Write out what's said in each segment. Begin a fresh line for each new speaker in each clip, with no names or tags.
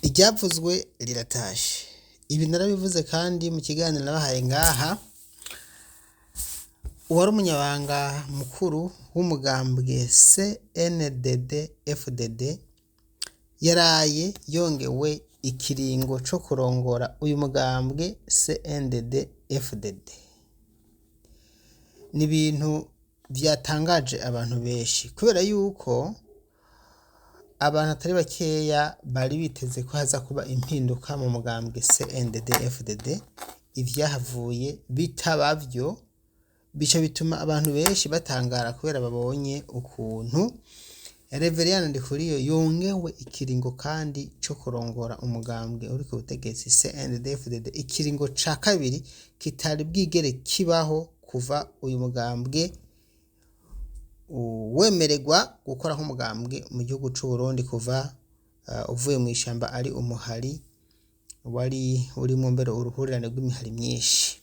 Iryavuzwe riratashe. Ibi narabivuze kandi mu kiganiro nabahaye ngaha, uwari umunyabanga mukuru w'umugambwe CNDD FDD yaraye yongewe ikiringo co kurongora uyu mugambwe CNDD FDD. Ni ibintu vyatangaje abantu benshi kubera yuko abantu atari bakeya bari biteze ko haza kuba impinduka mu mugambwe CNDD FDD, ivyahavuye bitaba vyo bica bituma abantu benshi batangara kubera babonye ukuntu Reveriyani Ndikuriyo yongewe ikiringo kandi co kurongora umugambwe uri ku butegetsi CNDD FDD, ikiringo ca kabiri kitari bwigere kibaho kuva uyu mugambwe wemererwa gukora nk'umugambwe mu gihugu c'u Burundi kuva uvuye mw'ishamba ari umuhari wari urimwo mbere uruhurirane rw'imihari myinshi.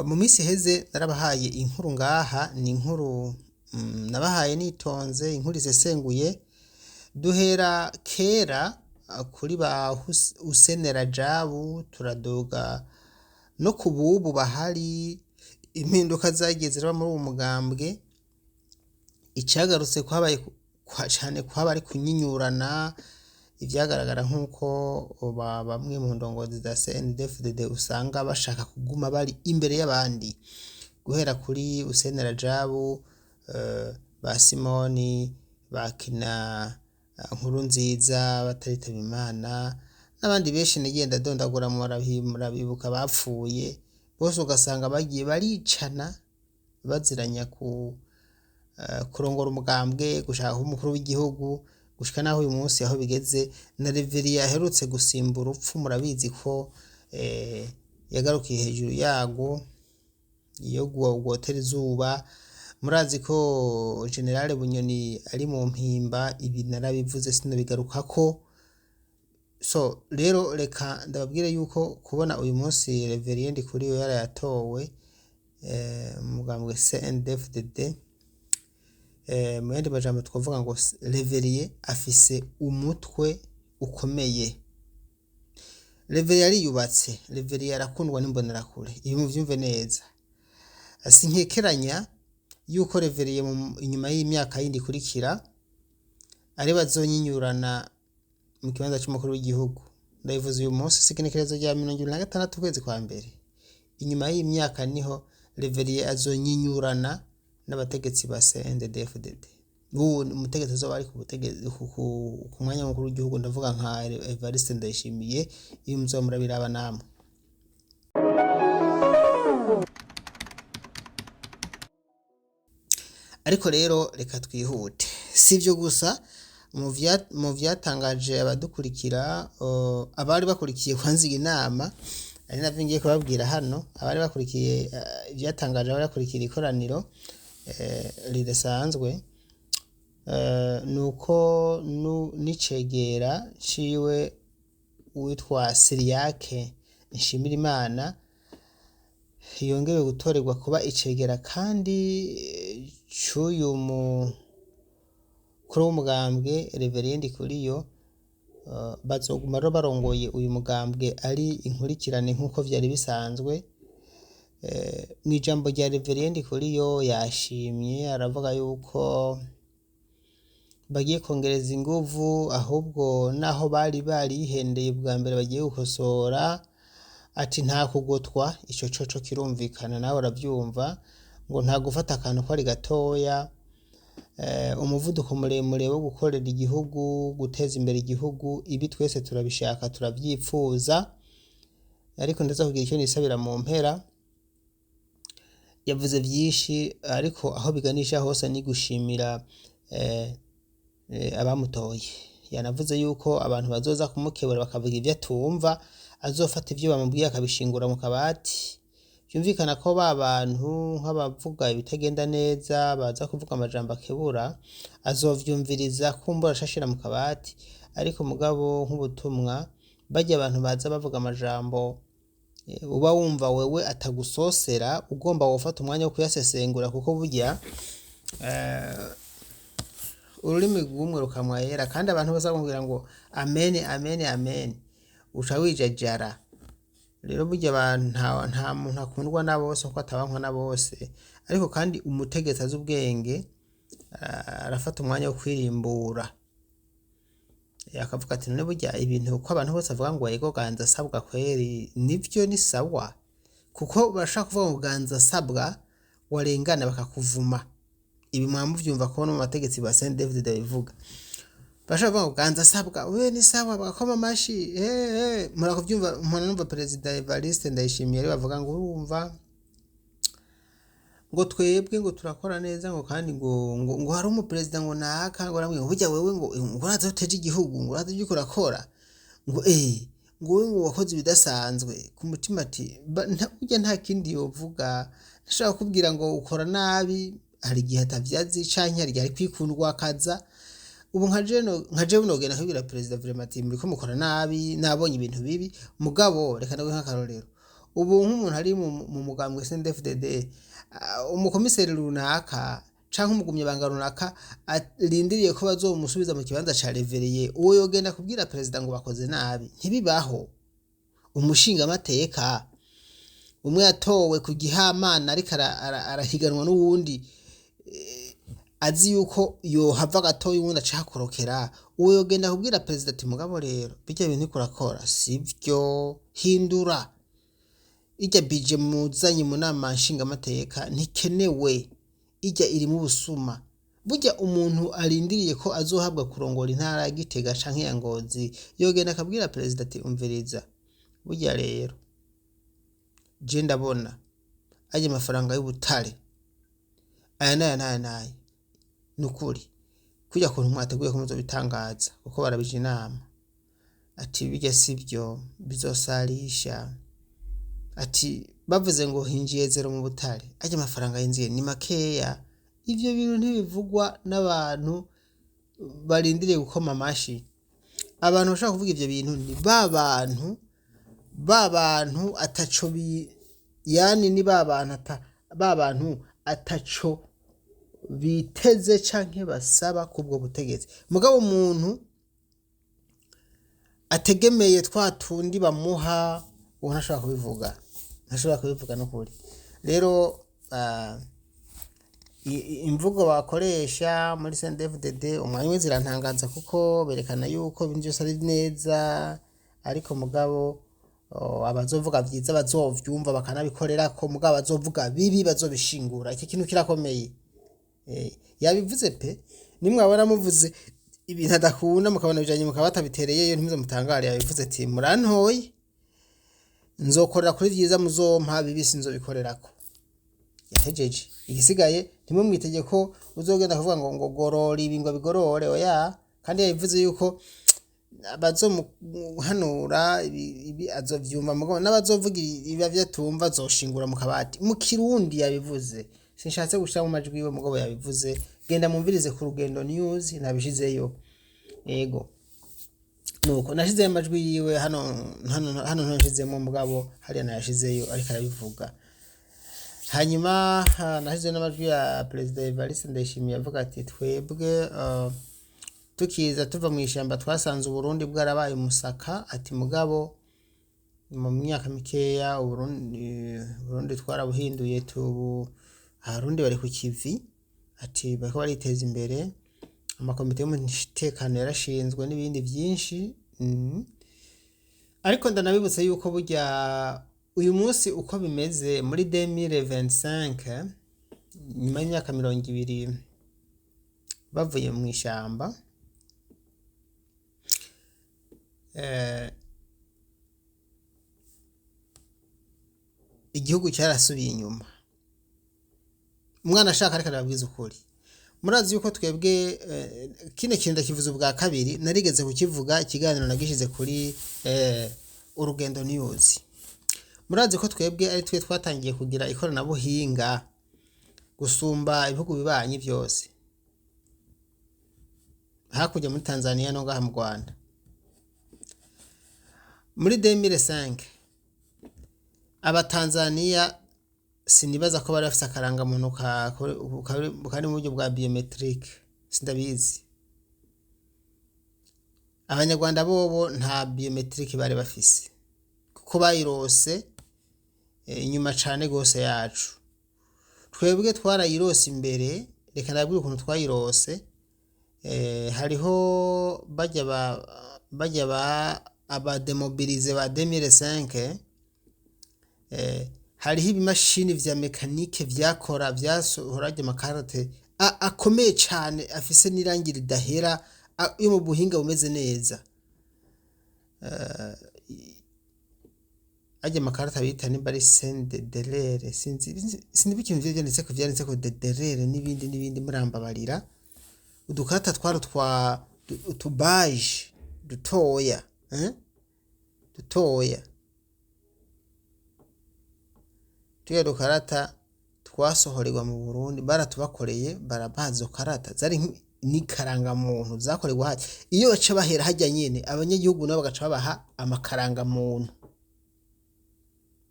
Mu minsi iheze narabahaye inkuru ngaha, ni inkuru nabahaye nitonze, inkuru isesenguye, duhera kera kuri ba Hussein Rajabu turaduga no ku bubu bahari, impinduka zagiye ziraba muri uwo mugambwe, icagarutse kwabaye cane kwaba ari kunyinyurana, ivyagaragara nk'uko bamwe mu ndongozi za CNDD-FDD usanga bashaka kuguma bari imbere y'abandi, guhera kuri Hussein Rajabu, ba Simoni, ba Kina Nkurunziza bataritaba Imana, n'abandi benshi nagiye ndadondagura murabibuka bapfuye, bose ugasanga bagiye baricana baziranya ku kurongora umugambwe, gushaka kuba umukuru w'igihugu, gushika naho uyu munsi aho bigeze na Reverien aherutse gusimba urupfu murabizi ko yagarukiye hejuru yarwo iyo rwotera izuba, murazi ko General Bunyoni ari mu mpimba, ibi narabivuze sinobigarukako. So rero reka ndababwire yuko kubona uyu munsi Reverien Ndikuriyo yarayatowe mu mugambwe CNDD-FDD, mu yandi majambo twovuga ngo Reverien afise umutwe ukomeye. Reverien ariyubatse, Reverien arakundwa n'imbonerakure, ibi muvyumve neza. Sinkekeranya yuko Reverien inyuma y'imyaka yindi ikurikira ari bazonyinyurana mu kibanza c'umukuru w'igihugu. Ndabivuze uyu munsi sigenekerezo rya 26 ukwezi kwa mbere. Inyuma y'imyaka niho Reverien azonyinyurana n'abategetsi ba CNDD-FDD. Ubu umutegetsi azoba ari ku mwanya w'umukuru w'igihugu ndavuga nka Evariste Ndayishimiye, iyo muzoba murabiraba namwe. Ariko rero reka twihute. Si ivyo gusa mu vyatangaje abadukurikira, abari bakurikiye kwanza iyi nama, ari navyo ngiye kubabwira hano, abari bakurikiye ivyatangaje abari bakurikiye ikoraniro ridasanzwe, nuko n'icegera ciwe uwitwa Siriyake Nshimirimana yongewe gutorerwa kuba icegera kandi c'uyu mukuru w'umugambwe Reverien Ndikuriyo, bazoguma rero barongoye uyu mugambwe ari inkurikirane nk'uko vyari bisanzwe. Mw'ijambo rya Reverien Ndikuriyo yashimye aravuga yuko bagiye kongereza inguvu, ahubwo naho bari barihendeye bwa mbere bagiye gukosora, ati nta kugotwa, ico coco kirumvikana nawe uravyumva, ngo nta gufata akantu ko ari gatoya, umuvuduko muremure wo gukorera igihugu, guteza imbere igihugu, ibi twese turabishaka turavyipfuza, ariko ndaza kugira ico nisabira mu mpera. Yavuze vyinshi ariko aho biganisha hose ni gushimira abamutoye. Yanavuze yuko abantu bazoza kumukebura bakavuga ivyo atumva, azofata ivyo bamubwiye akabishingura mu kabati. Vyumvikana ko ba bantu nk'abavuga ibitagenda neza baza kuvuga amajambo akebura, azovyumviriza kumbura ashashira mu kabati, ariko mugabo nk'ubutumwa barya abantu baza bavuga amajambo uba wumva wewe atagusosera, ugomba wofata umwanya wo kuyasesengura kuko burya Ururimi rw'umwe rukamwa yera, kandi abantu bose bakubwira ngo amene amene amene, uca wijajara. Rero burya abantu nta muntu akundwa na bose kuko atabankwa na bose, ariko kandi umutegetsi azi ubwenge arafata umwanya wo kwirimbura, akavuga ati none burya ibintu uko abantu bose bavuga ngo ego ganza asabwa kweri nivyo ni sawa, kuko barashaka kuvuga ngo ganza asabwa warengana bakakuvuma. Ibi mwaba muvyumva ko no mu bategetsi ba CNDD-FDD babivuga, bashaka kuvuga ngo ganza asabwa we ni sawa, bagakoma amashi murakuvyumva. Mpora numva Perezida Evariste Ndayishimiye ari bavuga ngo urumva ngo twebwe ngo turakora neza, ngo kandi ngo hari umuperezida ngo naka ngo aramubwira ngo burya wewe ngo urazi aho uteje igihugu, ngo urazi ibyo urakora, ngo ngo wewe ngo wakoze ibidasanzwe. Ku mutima ati burya nta kindi yovuga, ntashobora kukubwira ngo ukora nabi, hari igihe atavyazi canke hari igihe ari kwikundwa akaza. Ubu nka jewe nogenda nkabwira Perezida vraiment ati muriko mukora nabi, nabonye ibintu bibi, mugabo reka ndaguhe nk'akarorero. Ubu nk'umuntu ari mu mugambwe CNDD-FDD, umukomiseri runaka canke umugumyabanga runaka arindiriye ko bazomusubiza mu kibanza ca Revereye, uwo yogenda kubwira perezida ngo bakoze nabi? Ntibibaho. Umushingamateka umwe yatowe ku gihamana ariko arahiganwa n'uwundi, azi yuko yohava gatoya uwundi acahakorokera, uwo yogenda kubwira perezida ati mugabo rero birya bintu uriko urakora sivyo, hindura irya bije muzanye mu nama nshingamateka ntikenewe, irya irimwo ubusuma. Burya umuntu arindiriye ko azohabwa kurongora intara ya Gitega canke ya Ngozi yogenda akabwira perezida ati umviriza, burya rero je ndabona arya mafaranga y'ubutare aya n'aya n'aya n'aya, nukuri kurya kuntu mwateguye ko muzobitangaza kuko barabije inama, ati birya sivyo bizosarisha, ati bavuze ngo hinjiye zero mu butare, arya mafaranga yinjiye ni makeya. Ivyo bintu ntibivugwa n'abantu barindiriye gukoma amashi. Abantu bashobora kuvuga ivyo bintu ni ba bantu, ba bantu ataco bi, yani ni ba bantu ata, ba bantu ataco biteze canke basaba kubwo butegetsi. Mugabo umuntu ategemeye twa tundi bamuha, uwo ntashobora kubivuga, ntashobora kubivuga nukuri. Rero imvugo bakoresha muri CNDD-FDD umwanya umwe zirantangaza, kuko berekana yuko ibintu vyose ari neza, ariko mugabo abazovuga vyiza bazovyumva bakanabikorerako, mugabo abazovuga bibi bazobishingura. Iki kintu kirakomeye. Yabivuze pe, nimwabona muvuze ibintu adakunda mukabona bijanye mukaba batabitereyeyo, ntimuze mutangare. Yabivuze ati murantoye nzokorera kuri vyiza muzompa, bibi sinzobikorerako. Yahejeje. Igisigaye ntimumwitege ko uzogenda kuvuga ngo gorora ibi ngo bigorore, oya. Kandi yabivuze yuko abazomuhanura ibi azovyumva, mugabo n'abazovuga ibi vyatumva azoshingura mu kabati. Mu Kirundi yabivuze, sinshatse gushira mu majwi yiwe, mugabo yabivuze. Genda mumvirize ku Rugendo News, nabishizeyo. Yego, nuko nashizeyo amajwi yiwe hano, hano ntashizemo, mugabo hariya nayashizeyo ariko arabivuga. Hanyuma nashizeyo n'amajwi ya Perezida Evariste Ndayishimiye avuga ati twebwe tukiza tuva mu ishamba twasanze Uburundi bwarabaye umusaka, ati mugabo mu myaka mikeya Uburundi twarabuhinduye, tubu Abarundi bari ku kivi, ati bariko bariteza imbere, amakomite y'umutekano yarashinzwe n'ibindi vyinshi. Ariko ndanabibutse yuko burya uyu munsi uko bimeze muri 2025, nyuma y'imyaka 20 bavuye mu ishamba, igihugu cyarasubiye inyuma. Umwana ashaka ariko arababwiza ukuri. Murazi yuko twebwe kino kintu ndakivuze ubwa kabiri, narigeze kukivuga ikiganiro nagishize kuri Urugendo News. Murazi ko twebwe ari twe twatangiye kugira ikoranabuhinga gusumba ibihugu bibanyi vyose, hakurya muri Tanzania no ngaha mu Rwanda. Muri 2005 Abatanzania sinibaza ko bari bafise akarangamuntu kari mu buryo bwa biometric, sindabizi. Abanyarwanda bobo nta biometric bari bafise kuko bayirose inyuma cane gose yacu. Twebwe twarayirose imbere. Reka ndabwire ukuntu twayirose. Hariho barya ba aba démobilisés ba 2005. Hariho ibimashini vya mécanique vyakora, vyasohora arya makarate akomeye cane, afise n'irangi ridahera, yo mu buhinga bumeze neza. Arya makarata bita nimba ari CNDDR, sinzi sinzi ikintu vyanditseko DDR n'ibindi n'ibindi, murambabarira. Udukarata twari twa utubaje dutoya, eh? Dutoya turiya dukarata twasohorerwa mu Burundi, baratubakoreye, barabaha izo karata zari n'ikarangamuntu zakorerwa harya. Iyo baca bahera harya nyene, abanyagihugu nabo bagaca babaha amakarangamuntu,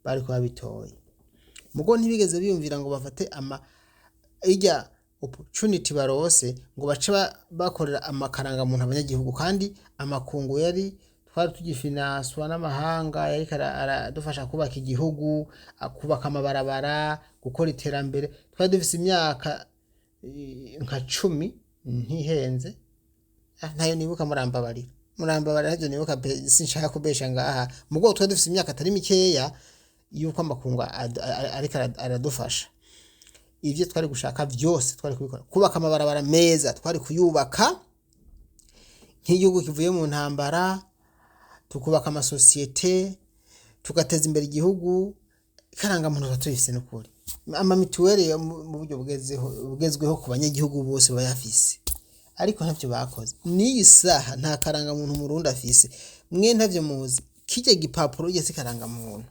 bariko babitoye. Mugo ntibigeze biyumvira ngo bafate ama irya opportunity barose ngo bace bakorera amakarangamuntu abanyagihugu. Kandi amakungu yari twari tugifinanswa n'amahanga, yariko aradufasha kubaka igihugu, kubaka amabarabara, gukora iterambere. Twari dufise imyaka nka 10 ntihenze. Ntayo nibuka, murambabarira, murambabarira, ntavyo nibuka pe, sinshaka kubesha ngaha. Mugo twari dufise imyaka atari mikeya yuko amakungu ariko aradufasha. Ivyo twari gushaka vyose twari kubikora. Kubaka amabarabara meza twari kuyubaka nk'igihugu kivuye mu ntambara, tukubaka amasosiyete, tugateza imbere igihugu. Ikarangamuntu tuba tuyifise n'ukuri, amamituweli yo mu buryo bugezweho ku banyagihugu bose bayafise, ariko ntavyo bakoze. N'iyi saha nta karangamuntu Murundi afise. Mwe ntavyo muzi, kirya gipapuro si karangamuntu.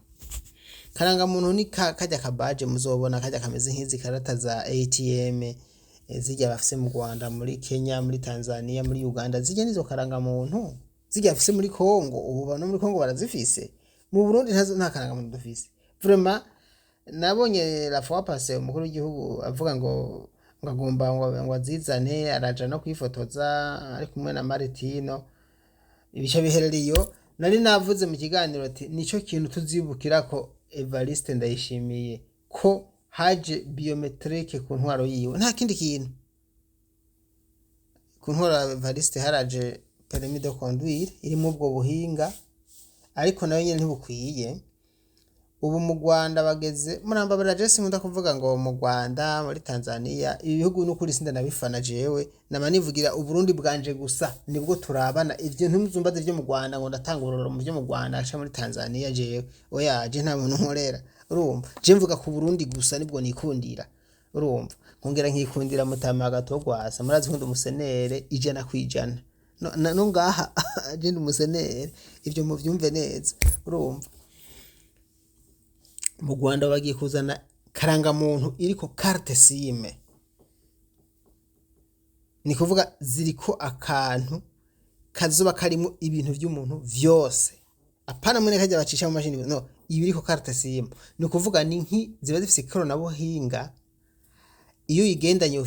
Karangamuntu ni karya kabaje muzobona, karya kameze nk'izi karata za ATM, zirya bafise mu Rwanda, muri Kenya, muri Tanzania, muri Uganda. Zirya nizo karangamuntu, zirya bafise muri Congo. Ubu no muri Congo barazifise. Mu Burundi ntazo, nta karangamuntu dufise vraiment. Nabonye la fois passée umukuru w'igihugu avuga ngo agomba ngo azizane, araja no kwifotoza ari kumwe na Martino, ibice biherera iyo. Nari navuze mu kiganiro ati nico kintu tuzibukira ko Evariste Ndayishimiye, ko haje biométrique ku ntwaro yiwe, nta kindi kintu. Ku ntwaro ya Evariste haraje permis de conduire irimo ubwo buhinga, ariko nayo nyene ntibukwiye. Ubu mu Rwanda bageze, murambabarira, je sinkunda kuvuga ngo mu Rwanda, muri Tanzania, ibi bihugu n'ukuri sindanabifana. Jewe nama nivugira Uburundi bwanje gusa, nibwo turabana. Ivyo ntimuzumbaze ivyo mu Rwanda ngo ndatanga ururoro mu vyo mu Rwanda aca muri Tanzania. Jewe oya, je nta muntu nkorera, urumva? Je mvuga ku Burundi gusa, nibwo nikundira, urumva? Nkongera nkikundira Mutama Gatogwasa. Murazi ko ndi umusenere 100%. No ngaha je ndi umusenere, ivyo muvyumve neza, urumva? Mu Rwanda bagiye kuzana karangamuntu iriko carte SIM, ni kuvuga ziriko akantu kazoba karimo ibintu vy'umuntu vyose, apana mwene kajya bacisha mu mashini. No iba iriko carte SIM, ni ukuvuga ni nki ziba zifise ikoranabuhinga. Iyo uyigendanye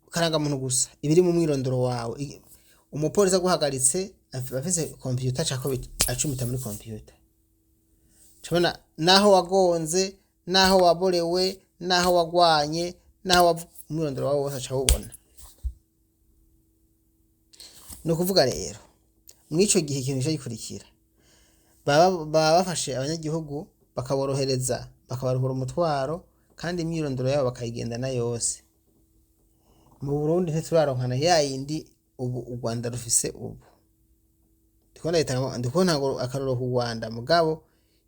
karangamuntu gusa, iba iri mu mwirondoro wawe. Umupolisi aguhagaritse afise computer, acako acumita muri computer, tubona naho wagonze, naho waborewe, naho wagwanye, naho umwirondoro wawe wose acawubona. Ni ukuvuga rero mw'ico gihe ikintu gica gikurikira, baba bafashe abanyagihugu, bakaborohereza, bakabaruhura umutwaro, kandi imyirondoro yabo bakayigendana yose. Mu Burundi ntituraronkana ya yindi ubu u Rwanda rufise. Ubu ndiko ntanga akarorero ku Rwanda, mugabo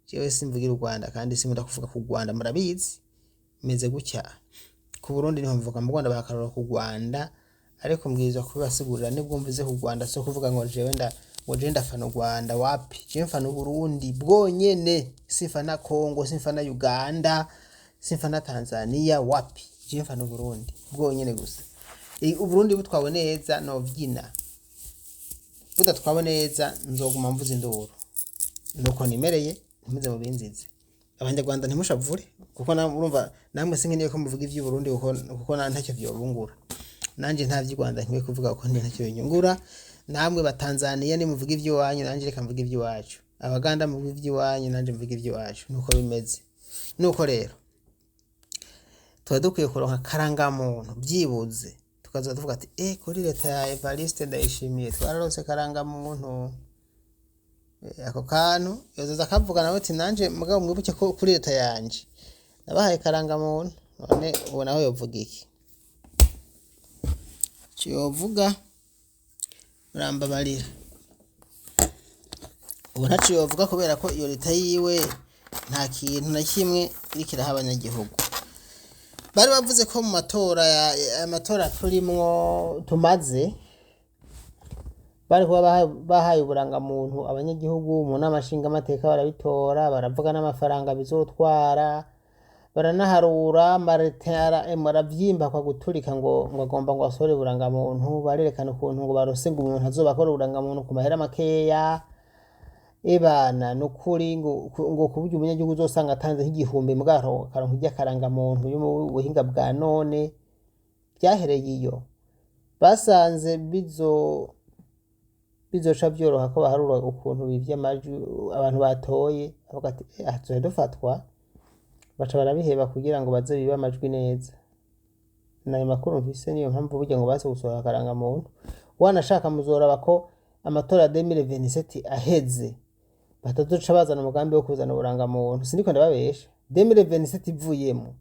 jewe simvugira u Rwanda kandi sinkunda kuvuga ku Rwanda, murabizi meze gutya. Ku Burundi niho mvuga. Mu Rwanda baha akarorero ku Rwanda, ariko mbwirizwa kubibasigurira. Nibwo mvuze ku Rwanda, so kuvuga ngo jewe nda ngo jewe ndafana u Rwanda, wapi. Jewe mfana Uburundi bwonyene, simfana Congo, simfana Uganda, simfana Tanzania, wapi. Jewe mfana Uburundi bwonyene gusa. Uburundi butwawe neza novyina, budatwawe neza nzoguma mvuza induru. Nuko nimereye, ntimuze mubinzize. Abanyarwanda ntimushavure, kuko urumva namwe sinkeneye ko muvuga ivy'Uburundi, kuko ntacyo vyobungura. Nanje nta vy'u Rwanda nkwiye kuvuga, kuko ntacyo binyungura. Namwe Batanzaniya nimuvuga ivy'iwanyu, nanje reka mvuge ivy'iwacu. Abaganda muvuga ivy'iwanyu, nanje mvuge ivy'iwacu. Nuko bimeze. Nuko rero tuba dukwiye kuronka karangamuntu byibuze, tukaza tuvuga ati kuri leta ya Evariste Ndayishimiye twararonse karangamuntu. Ako kantu yozoza akavuga nawe ati nanje mugabo mwibuke ko kuri leta yanje nabahaye karangamuntu. None ubu naho yovuga iki? Ico yovuga, murambabarira, ubu ntaco yovuga kubera ko iyo leta yiwe nta kintu na kimwe iriko iraha abanyagihugu. Bari bavuze ko mu matora amatora turimwo tumaze, bari kuba bahaye uburangamuntu abanyagihugu mu nama nshingamateka, barabitora, baravuga n'amafaranga bizotwara, baranaharura maretara maravyimba kwa guturika ngo agomba ngo asohore uburangamuntu. Barerekana ukuntu ngo barose ngo umuntu azoba akora uburangamuntu ku mahera makeya. Ebana nukuri ngo kuburyo umunyagihugu uzosanga atanze nk'igihumbi mugabo akaronka iry'akarangamuntu yo mu buhinga bwa none. Vyahereye iyo basanze bizoca vyoroha ko baharura ukuntu bivye amajwi abantu batoye, bavuga ati aha tuzoca dufatwa, baca barabiheba kugira ngo baze bibe amajwi neza. Nayo makuru mfise, niyo mpamvu burya ngo base gusohora akarangamuntu. Wanashaka muzoraba ko amatora ya 2027 aheze batazoca bazana umugambi wo kuzana uburangamuntu. Sindiko ndababesha, 2027 ivuyemo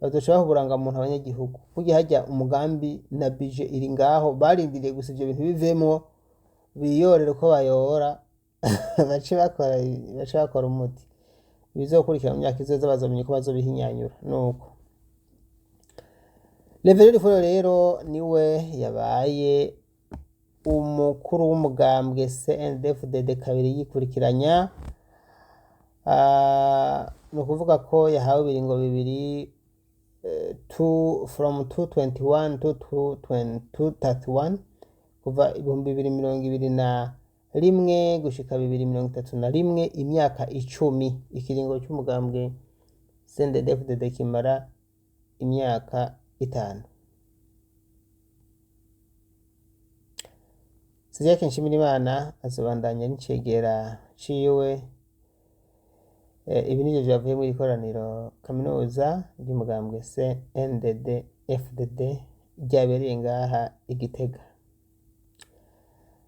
bazoca baha uburangamuntu abanyagihugu. Burya harya umugambi na budget iri ngaho, barindiriye gusa ivyo bintu bivemwo biyorere uko bayora, bace bakora umuti. Ibizokurikira mu myaka izoza bazomenya uko bazobihinyanyura. Nuko Reverend Furo rero niwe yabaye umukuru w'umugambwe CNDD-FDD kabiri yikurikiranya. Ni ukuvuga ko yahawe ibiringo bibiri, from 221 to 231, kuva 2021 gushika 2031, imyaka 10. Ikiringo cy'umugambwe CNDD-FDD kimara imyaka 5. Cyriaque Nshimirimana azobandanya n'icegera ciwe. Ibi nivyo vyavuye mu ikoraniro kaminuza ry'umugambwe CNDD FDD ryabereye ngaha i Gitega.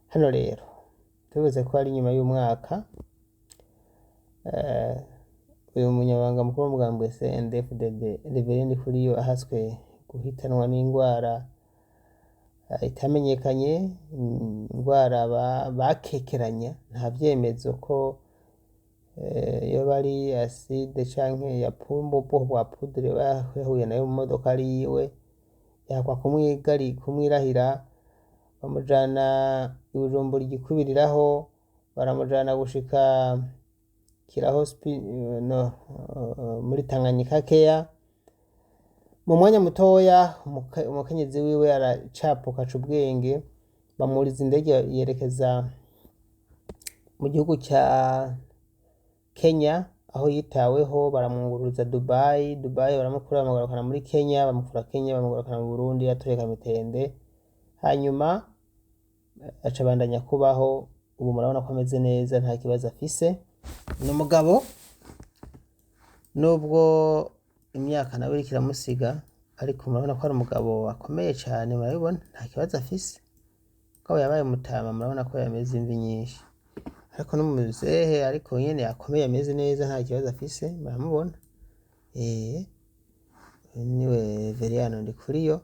Hano rero tuvuze ko ari nyuma y'umwaka, uyu munyamabanga mukuru w'umugambwe CNDD-FDD Reverend Kuriyo ahaswe guhitanwa n'ingwara itamenyekanye, ingwara bakekeranya, nta vyemezo ko yoba ari acide canke ya pumbo, ubwoko bwa poudre yahuye nayo mu modoka ari yiwe, yakwa kumwirahira, bamujana i Bujumbura igikubiriraho, baramujana gushika Kira no, muri Tanganyika Care. Mu mwanya mutoya umukenyezi wiwe aracapuka aca ubwenge, bamuriza indege yerekeza mu gihugu ca Kenya aho yitaweho, baramwunguruza Dubai, Dubai baramukura bamugarukana muri Kenya, bamukura Kenya bamugarukana mu Burundi yatoreka Mitende, hanyuma aca abandanya kubaho. Ubu murabona ko ameze neza, nta kibazo afise. Ni umugabo nubwo imyaka nawe iriko iramusiga, ariko murabona ko ari umugabo akomeye cane, murabibona nta kibazo afise. Mugabo yabaye umutama, murabona ko yameze imvi nyinshi, ariko n'umuzehe ariko nyene akomeye, ameze neza, nta kibazo afise, muramubona. Niwe Reveriyano Ndikuriyo.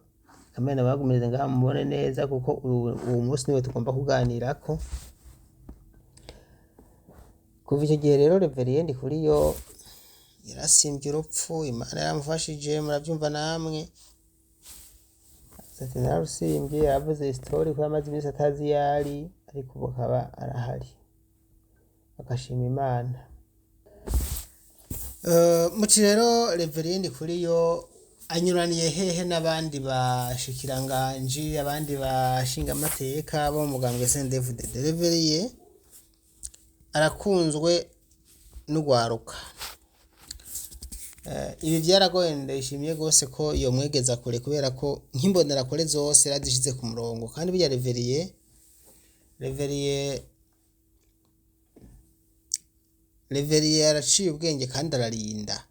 Kamene bagumirize ngaha mubone neza, kuko uwu munsi niwe tugomba kuganirako. Kuva ico gihe rero Reverien Ndikuriyo yarasimvye urupfu, Imana yaramufashije, muravyumva namwe. Ati nararusimvye, yaravuze isitori ko yamaze iminsi atazi iyo ari, ariko ubu akaba arahari, agashima Imana. Muti rero Reverien Ndikuriyo anyuraniye hehe n'abandi bashikiranganji, abandi bashingamateka bo mu mugambwe CNDD-FDD? Reverien arakunzwe n'ugwaruka. Ibi vyaragoye Ndayishimiye gose ko yomwegeza kure, kubera ko nk'imbonerakure zose yarazishize ku murongo, kandi burya Reverien Reveriye araciye ubwenge kandi ararinda.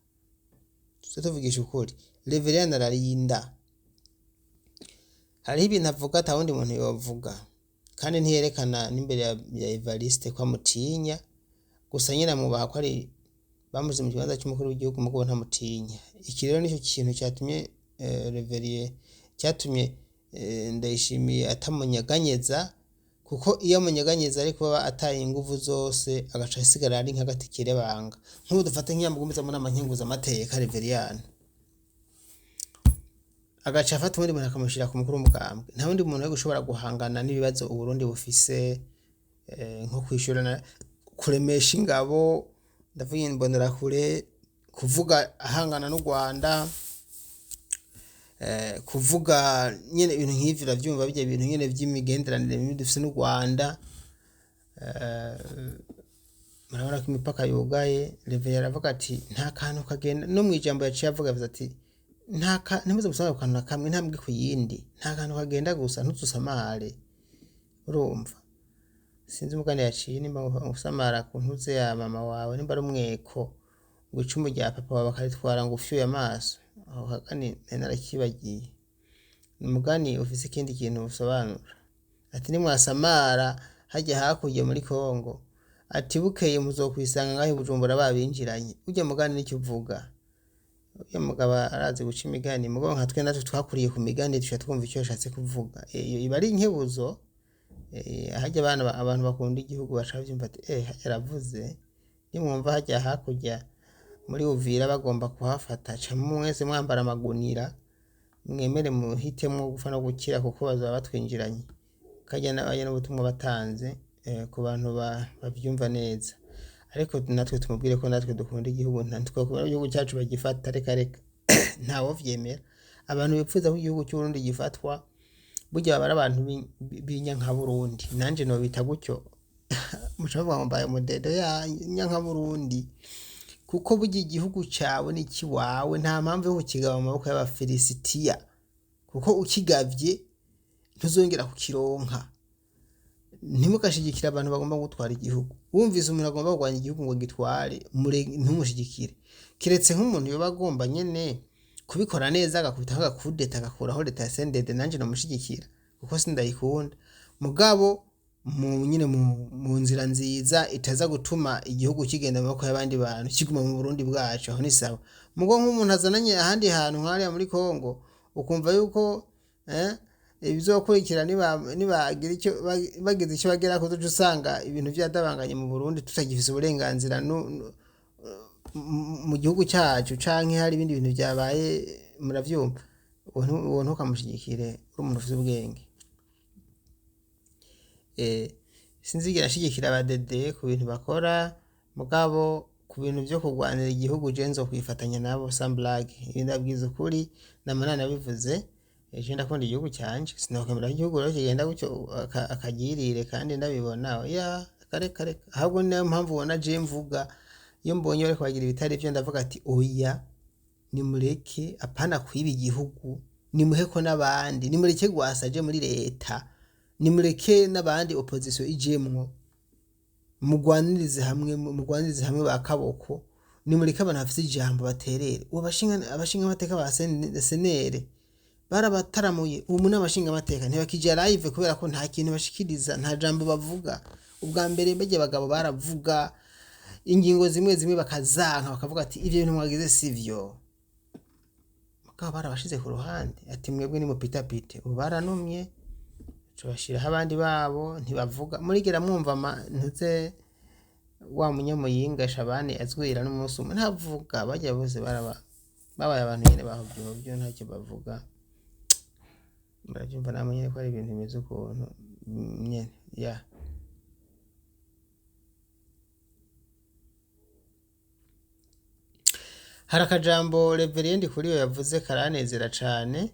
Tuze tuvugisha ukuri, Reveriyani ararinda. Hariho ibintu avuga ata wundi muntu yovuga, kandi ntiyerekana n'imbere ya Evariste ko amutinya. Gusa nyine amwubaha ko ari bamuze mu kibanza cy'umukuru w'igihugu, mugabo ntamutinya. Iki rero nicyo kintu cyatumye Reveriye cyatumye Ndayishimiye atamunyeganyeza, kuko iyo amunyeganyeza ariko kuba ataye inguvu zose agaca asigara ari nk'agati kirebanga. Nk'ubu dufate nk'iyamugumiza mu nama nkenguzamateka Reveriyani, agaca afata uwundi muntu akamushyira ku mukuru w'umugambwe. Nta wundi muntu wari gushobora guhangana n'ibibazo Uburundi bufise, nko kwishyurana, kuremesha ingabo, ndavuga imbonerakure, kuvuga ahangana n'u Rwanda, kuvuga nyene ibintu nk'ivyo. Uravyumva birya bintu nyene vy'imigenderanire mibi dufise n'u Rwanda. Murabona ko imipaka yugaye. Reverie aravuga ati nta kantu kagenda no mw'ijambo yaciye avuga, yavuze ati nta ntimuze gusanga ku kantu na kamwe, intambwe ku yindi, nta kantu kagenda gusa, ntuzusamare. Urumva sinzi umugani yaciye nimba usamara ku ntuze ya mama wawe, nimba ari umweko ngo icumu rya papa wawe bakaritwara ngo ufyuye amaso. Aho kagani nari narakibagiye, ni umugani ufise ikindi kintu usobanura. Ati nimwasamara hajya hakurya muri Kongo, ati bukeye muzokwisanga ngaho i Bujumbura babinjiranye. Urya mugani nicyo uvuga. Urya mugabo arazi guca imigani, mugabo nka twe natwe twakuriye ku migani duca twumva icyo yashatse kuvuga. Iyo iba ari inkebuzo. Harya abana abantu bakunda igihugu baca bavyumva ati harya aravuze, nimwumva harya hakurya muri Uvira bagomba kuhafata, ca mwese mwambara amagunira, mwemere muhitemwo gupfa no gukira, kuko bazoba batwinjiranye. Karya n'abanya n'ubutumwa batanze ku bantu bavyumva neza. Ariko natwe tumubwire ko natwe dukunda igihugu, ntitwokwemera ko igihugu cyacu bagifata. Reka reka, ntawovyemera. Abantu bipfuza ko igihugu cy'Uburundi gifatwa burya baba ari abantu b'inyankaburundi, nanje nobita gutyo. Muca bavuga ngo mbaye umudedo ya nyankaburundi, kuko burya igihugu cawe ni ikiwawe, nta mpamvu yo kukigaba mu maboko y'abafilisitiya, kuko ukigavye ntuzongera kukironka. Ntimugashigikire abantu bagomba gutwara igihugu. Wumvise umuntu agomba kurwanya igihugu ngo gitware, ntumushigikire, kiretse nk'umuntu yoba agomba nyene kubikora neza, agakubita nk'agakudeta agakuraho leta ya CNDD, nanje nomushigikira kuko sindayikunda. Mugabo mu nyine mu nzira nziza itaza gutuma igihugu kigenda mu maboko y'abandi bantu, kiguma mu Burundi bwacu, aho ni sawa. Mugo nk'umuntu azananye ahandi hantu nk'hariya muri Kongo, ukumva yuko ibizokurikira nibagira icyo bagize icyo bagera ko, uca usanga ibintu vyadabanganye mu Burundi, tutagifise uburenganzira mu gihugu cyacu, canke hari ibindi bintu vyabaye. Muravyumva, uwo ntukamushigikire uri umuntu ufise ubwenge. Sinzigera nshigikira abadede ku bintu bakora, mugabo ku bintu vyo kurwanira igihugu je nzokwifatanya nabo sans blague. Ibi ndabwiza ukuri, nama nanabivuze. Je ndakunda igihugu canje, sinokwemera ko igihugu rero kigenda gutyo akagirire kandi ndabibona. Oya, kare kare. Ahubwo niyo mpamvu ubona je mvuga, iyo mbonye bariko bagira ibitari vyo ndavuga ati oya, nimureke, apana kwiba igihugu, nimuheko n'abandi, nimureke gwasa aje muri leta, nimureke n'abandi opposition ijemwo, mugwanirize hamwe, mugwanirize hamwe ba kaboko, nimureke abantu bafise ijambo baterere. Ubu abashinga amateka ba senere barabataramuye, ubu n'abashinga amateka ntibakija live kubera ko nta kintu bashikiriza, nta jambo bavuga. Ubwa mbere barya abagabo baravuga ingingo zimwe zimwe bakazanka, bakavuga ati ivyo bintu mwagize sivyo, mugabo barabashize ku ruhande ati mwebwe ni mupitapite. Ubu baranumye, tubashiraho abandi babo ntibavuga. Murigera mwumva ntuze wa munyamuyinga Shabani azwira n'umunsi umwe ntavuga. Barya bose baraba babaye abantu nyene bahovyohovyo, ntacyo bavuga. Muravyumva namwe nyene ko ari ibintu bimeze ukuntu nyene ya. Hari akajambo Reverend Ndikuriyo yavuze karanezera cane.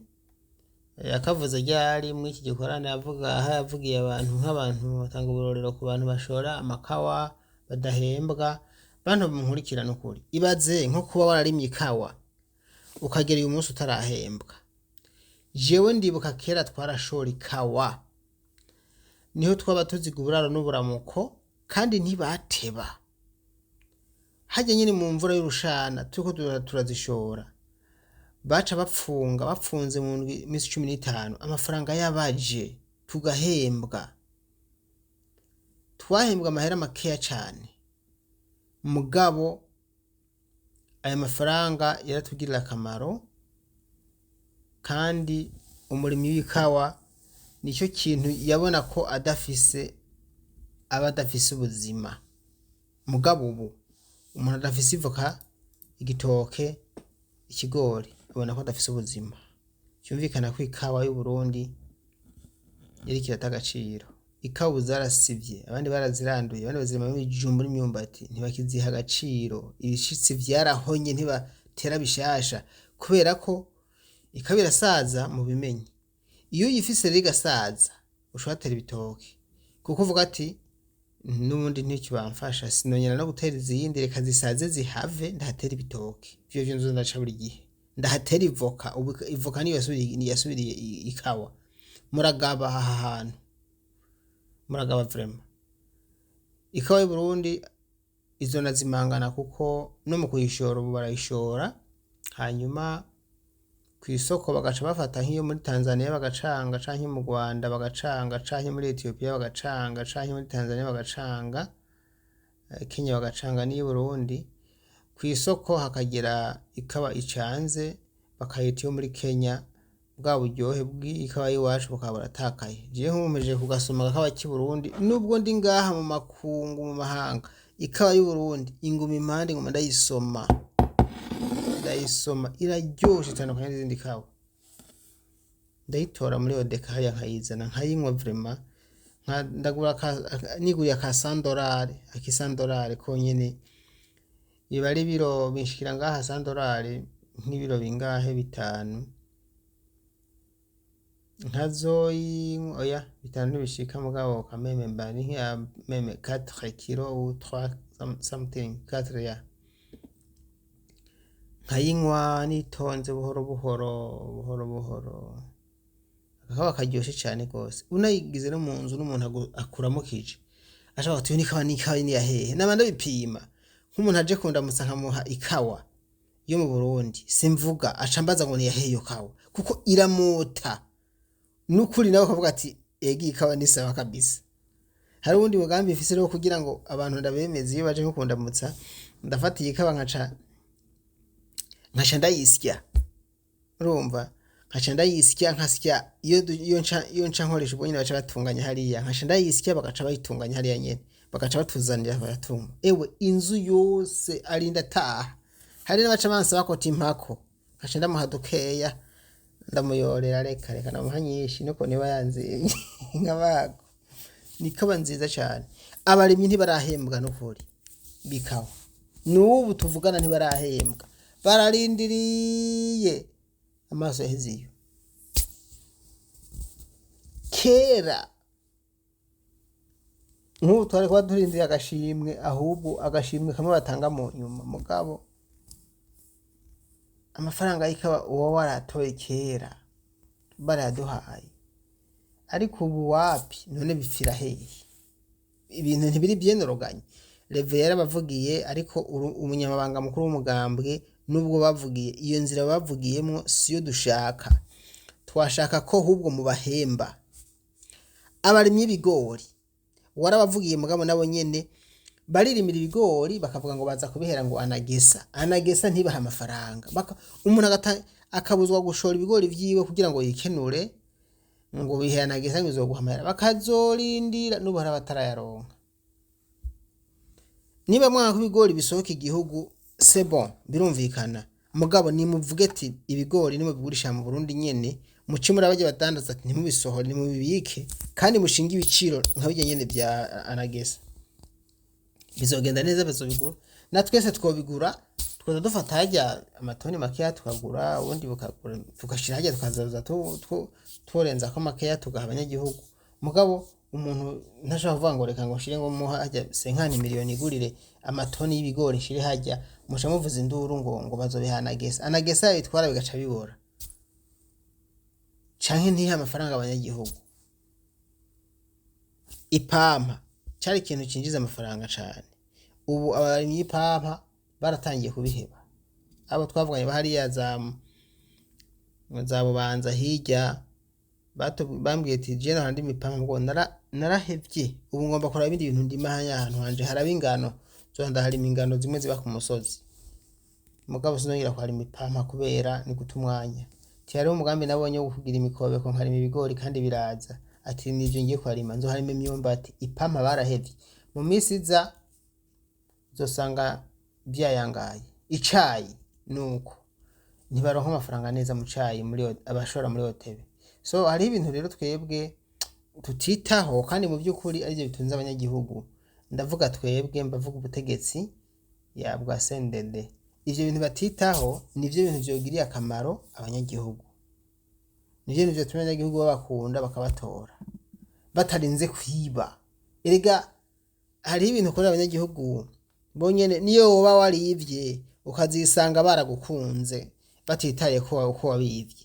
Yakavuze ryari muri iki gikorane, avuga aho yavugiye abantu nk'abantu batanga uburorero ku bantu bashora amakawa badahembwa. Bantu munkurikirana ukuri, ibaze nko kuba wararimye ikawa ukagera uyu munsi utarahembwa. Jewe ndibuka kera twarashora ikawa. Niho twaba tuziga uburaro n'uburamuko, kandi ntibateba. Harya nyene mu mvura y'urushana turiko turazishora, baca bapfunga, bapfunze mu ndwi imisi 15, amafaranga yabaje tugahembwa. Twahembwa amahera makeya cane, mugabo ayo mafaranga yaratugirira akamaro. Kandi umurimyi w'ikawa nicyo kintu yabona ko adafise, aba adafise ubuzima. Mugabo ubu umuntu adafise ivoka, igitoke, ikigori, abona ko adafise ubuzima. Vyumvikana ko ikawa y'Uburundi iriko irata agaciro. Ikawa ubu zarasivye, abandi baraziranduye, abandi bazirimamwo ibijumbu n'imyumbati, ntibakiziha agaciro. Ibishitsi vyarahonye, ntibatera bishasha, kubera ko ikawa irasaza mu bimenyi. Iyo uyifise rero igasaza, uca uhatera ibitoke, kuko uvuga ati n'ubundi ntico bamfasha, sinongera no gutera izindi, reka zisaze zihave ndahatera ibitoke. Ivyo vyo nzoza ndaca buri gihe ndahatera ivoka. Ubu ivoka niyo yasubiriye ikawa. Muragaba aha hantu, muragaba vraiment. Ikawa y'Uburundi izona zimangana, kuko no mu kuyishora ubu barayishora, hanyuma kw'isoko bagaca bafata nk'iyo muri Tanzania bagacanga, canke mu Rwanda bagacanga, canke muri Ethiopia bagacanga, canke muri Tanzania bagacanga, Kenya bagacanga n'iy'Uburundi. Kw'isoko hakagera ikawa icanze, bakayita iyo muri Kenya, bwa buryohe bw'ikawa y'iwacu bukaba buratakaye. Jewe nkomeje kugasoma agakawa k'i Burundi, nubwo ndi ngaha mu makungu, mu mahanga, ikawa y'Uburundi inguma impande, nguma ndayisoma, ndayisoma, iraryoshe, itandukanye n'izindi kawa. Ndayitora muri Odeka hariya nkayizana nkayinywa vraiment. Ndagura niguriye aka sandorare, akisandorare konyene biba ari ibiro binshikira ngaha sandorare nk'ibiro bingahe, bitanu, nkazoyinywa. Oya, bitanu ntibishika, mugabo kameme mba ni nkiya même 4 kilo ou 3 something, 4 ya nkayinywa nitonze, buhoro buhoro, buhoro buhoro. Kakaba karyoshe cane gose. Unayigize no mu nzu n'umuntu akuramukije ashaka ati: "Nikawa, nikawa ni yahehe?" Naba ndabipima nk'umuntu aje kundamutsa, nkamuha ikawa yo mu Burundi, simvuga, aca ambaza ngo ni yahehe iyo kawa, kuko iramota nukuri. Nawe akavuga ati: "Ega iyi kawa ni sawa kabisa." Hari uwundi mugambi mfise rero kugira ngo abantu ndabemeze: iyo baje nko kundamutsa, ndafata iyi kawa nkaca ndayisya, urumva, nkaca ndayisya, nkasya iyo nca nkoresha ubwo nyene baca batunganya hariya, nkaca ndayisya, bagaca bayitunganya hariya nyene, bagaca batuzanira baratuma. Ewe, inzu yose arinda ataha. Hari n'abaca bansaba ko timpako, nkaca ndamuha dukeya, ndamuyorera. Reka reka, ndamuha nyinshi nuko niba yanze nkabago. Ni kawa nziza cyane. Abarimyi ntibarahembwa n'ukuri bikawa, n'ubu tuvugana ntibarahembwa, bararindiriye, amaso yaheze iyo. Kera nk'ubu twari kuba turindiriye agashimwe, ahubwo agashimwe kamwe batanga mu nyuma. Mugabo amafaranga y'ikawa uba waratoye kera barayaduhaye, ariko ubu wapi. None bipfira hehe? Ibintu ntibiri byenoroganye. Reve yarabavugiye, ariko umunyamabanga mukuru w'umugambwe, nubwo bavugiye, iyo nzira bavugiyemwo siyo dushaka. Twashaka ko ahubwo mubahemba. Abarimyi b'ibigori warabavugiye, mugabo nabo nyene baririmira ibigori, bakavuga ngo baza kubihera ngo anagesa, anagesa ntibahe amafaranga. Umuntu akabuzwa gushora ibigori vyiwe kugira ngo yikenure, ngo bihe anagesa ngo izoguha amahera, bakazorindira, n'ubu hari abatarayaronka. Niba mwanga ko ibigori bisohoka igihugu, c'est bon, birumvikana, mugabo nimuvuge ati ibigori nimubigurisha mu Burundi nyene, muce muri abarya badandaza ati ntimubisohore, nimubibike, kandi mushinge ibiciro nka birya nyene vya anagesa. Bizogenda neza, bazobigura, na twese twobigura. Twoza dufata harya amatoni makeya tukagura, ubundi bukagura, tugashira harya, tukazaza turenzako makeya tugaha abanyagihugu. Mugabo umuntu ntashobora kuvuga ngo reka ngo nshire ngo muha harya senkani miliyoni, igurire amatoni y'ibigori nshire harya, muca muvuza induru ngo bazobiha anagesa. Anagesa yabitwara bigaca bibora, canke ntihe amafaranga abanyagihugu. Ipampa cari ikintu cinjiza amafaranga cane. Ubu abarimyi b'ipampa baratangiye kubiheba. Abo twavuganye hariya za Bubanza hirya bambwiye ati je nahora ndima ipampa ngo narahevye, ubu ngomba kuraba ibindi bintu ndima hanya ahantu hanje haraba ingano, nzoza ndaharima ingano zimwe ziba ku musozi, mugabo sinzongera kuharima ipampa kubera ni guta umwanya. Ati hariho umugambi nabonye wo kugira imikobeko nkarima ibigori kandi biraza, ati nivyo ngiye kuharima, nzoharima imyumbati. Ipampa barahevye, mu misi iza uzosanga vyayangaye. Icayi nuko ntibaronka amafaranga neza mu cayi muri abashora muri OTB. So hariho ibintu rero twebwe tutitaho kandi mu by'ukuri arivyo bitunze abanyagihugu. Ndavuga twebwe, mbavuga ubutegetsi ya bwa CNDD. Ivyo bintu batitaho nivyo bintu vyogiriye akamaro abanyagihugu, nivyo bintu vyotuma abanyagihugu babakunda bakabatora batarinze kwiba. Erega hariho ibintu ukorera abanyagihugu bonyene, niyo woba warivye ukazisanga baragukunze batitaye ko uko wabivye,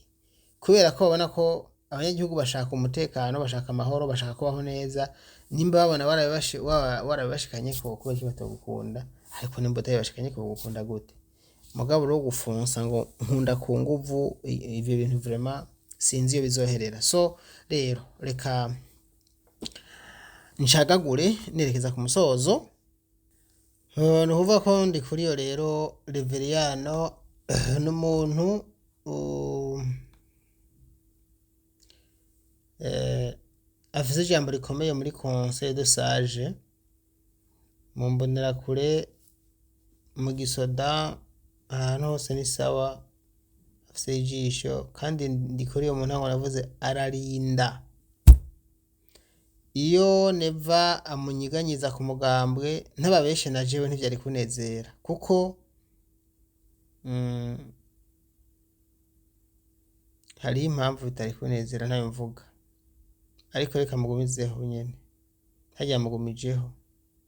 kubera ko babona ko abanyagihugu bashaka umutekano, bashaka amahoro, bashaka kubaho neza. Nimba babona warabibashikanyeko, kubera iki batogukunda? Ariko nimba utabibashikanyeko bogukunda gute? Mugabo rero gufunsa ngo nkunda ku nguvu, ivyo bintu vraiment sinzi iyo bizoherera. So rero reka ncagagure nerekeza ku musozo. Ni ukuvuga ko ndi kuri iyo rero Reveriyano n'umuntu afise ijambo rikomeye muri Conseil de Sage, mu mbonerakure, mu gisoda, ahantu hose ni sawa, afise ijisho. Kandi ndi kuri iyo mu ntango navuze ararinda. Iyo Neva amunyiganyiza ku mugambwe ntababeshe na jewe ntivyari kunezera, kuko hariho impamvu bitari kunezera ntayo mvuga, ariko reka mugumizeho nyene, harya mugumijeho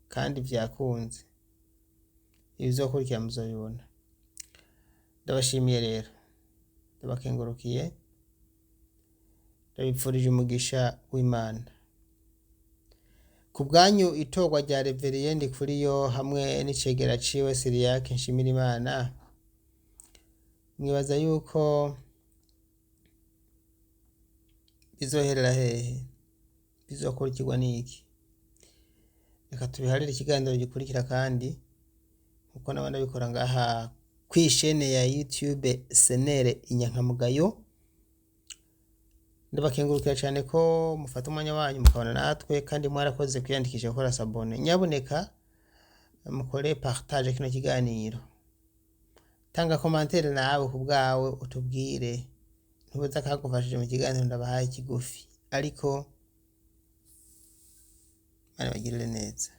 kandi vyakunze, ibizokurikira muzobibona. Ndabashimiye rero, ndabakengurukiye, ndabipfurije umugisha w'Imana. Ku bwanyu itorwa rya Reverien Ndikuriyo hamwe n'icegera ciwe Siriyake Nshimirimana, mwibaza yuko bizoherera hehe? Bizokurikirwa n'iki? Reka tubiharire ikiganiro gikurikira, kandi nkuko naba ndabikora ngaha kw'ishene ya YouTube Senere Inyankamugayo. Ndabakengurukira cyane ko mufata umwanya wanyu mukabana natwe, kandi mwarakoze kwiyandikisha gukora sabone. Nyabuneka mukore partage kino kiganiro, tanga commentaire nawe ku bwawe utubwire, ntubuze akagufashije mu kiganiro ndabahaye kigufi, ariko Imana ibagirire neza.